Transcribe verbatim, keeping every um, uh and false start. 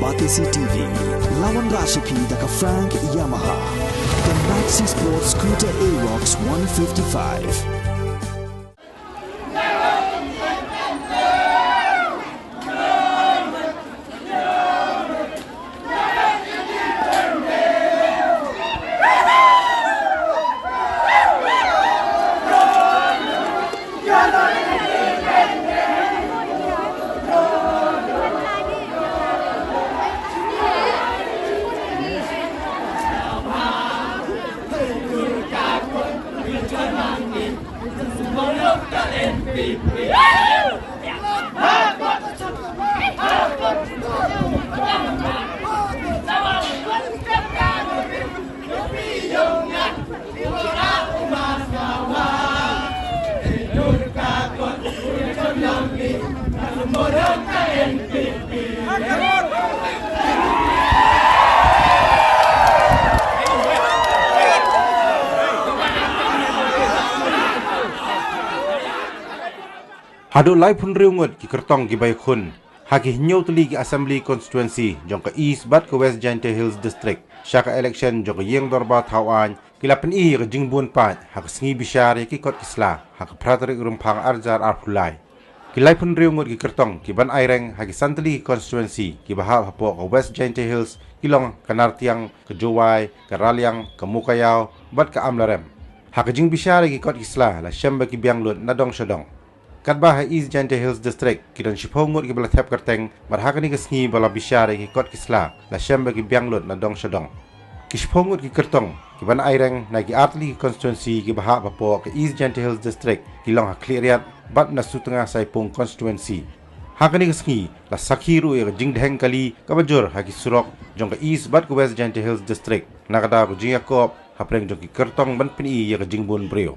Batesi T V, la wanrah sha phi da ka Frank Yamaha. The Maxi Sport Scooter Aerox one fifty-five. Haduh laiphew hynriew ngut ki kyrtong kiba ïakhun ha ki hynñiew tylli ki Assembly Constituency jong ka East bad ka West Jaintia Hills District sha ka election jong ka Ïing Dorbar Thaw Aiñ ki la pyni ïa ka jingbun paid ha ka sngi bishar ïa ki kot ki sla ha ka phra tarik Rymphang arhajar arphew lai. Ki laiphew hynriew ngut ki kyrtong ki ban aireng ha ki san tylli ki constituency kiba hap hapoh ka West Jaintia Hills ki long ka Nartiang, ka Jowai, ka Raliang, ka Mowkaiaw bad ka Amlarem. Ha ka jingbishar ïa ki kot ki sla la shem ba ki biang lut na dong sha dong. Katba ha East Jaintia Hills District ki don shiphew ngut kiba la thep kyrteng, bad ha kane ka sngi ba la bishar ïa ki kot ki sla la shem ba ki biang lut na dong sha dong. Ki shiphew ngut ki kyrtong ki ban aireng na ki artylli ki constituency kiba hap hapoh ka East Jaintia Hills District ki long ha Khliehriat bad na Sutnga Saipung Constituency. Ha kane ka sngi la sakhi ruh ïa ka jingdheng kali kaba jur ha ki surok jong ka East bad ka West Jaintia Hills District na ka daw ka jingïakob hapdeng jong ki kyrtong ban pyni ïa ka jingbun briew.